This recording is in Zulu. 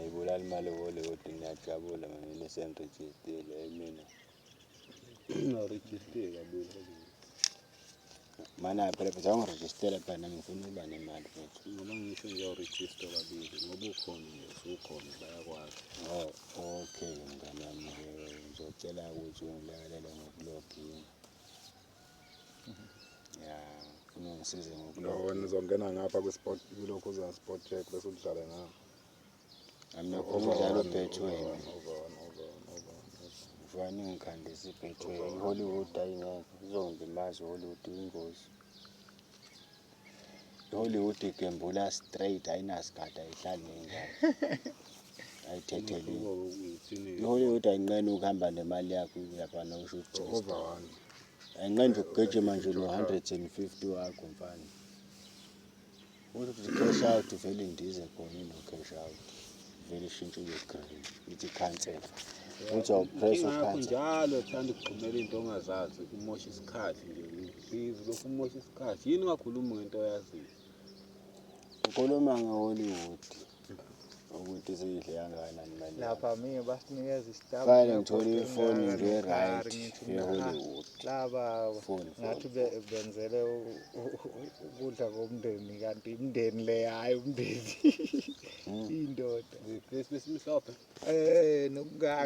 Niyayibulala imali eHollywood, niyajabula manje nisenirejistile mina. Ungarejisteki kabili Hollywood. Mana phela phela awungirejistela phela, nami ngifuna ukuba nemali mfethu. Ngoba ngisho nje awurejista kabili ngoba ukhona nje, usukhona, bayakwazi. Oh, okay mngani wami, ngizocela ukuthi ungilekelele ngokulogina. Ya, ufuna ungisize No, wena ngokulogina. uzongena ngapha kwi-sport, kulokhu uza sport check bese udlale ngapha. Nami ngifuna ukudlala uBetway. Over one, over one, over one, over one. Ngifuna ningikhandise iBetway. I-Hollywood ayingekho, izongilimaza i-Hollywood, iyingozi. I-Hollywood igembula straight, ayinasigadi, ayihlali ney'ngane. Ayithetheli. Umehluko ukuthini? I-Hollywood ayinqeni ukuhamba nemali yakho laphana usho ukuthi Over one. Ayinqeni nje ukugijima nje no-150 wakho, mfana. Uthi cash out, vele indize khona ino-cash out. Vele ishintshe ibe green, ithi cancel. Uthi awupress Inkinga yakho ucancel. njalo uthanda ukugxumela into ongazazi, umosha isikhathi nje, ubhizi lokhu umosha isikhathi. Yini ungakhulumi ngento oyaziyo? Ukhuluma nge-Hollywood ukuthi seyidle kangakanani imali yami. Lapha mina basinikeza isitambu. Fanele ngithole ifoni nje right ye-Hollywood. Laba Phone, ngathi phone. benzele ukudla komndeni, kanti imndeni le, hayi umndeni, indoda. Lesi besimhlophe. Nokungaka.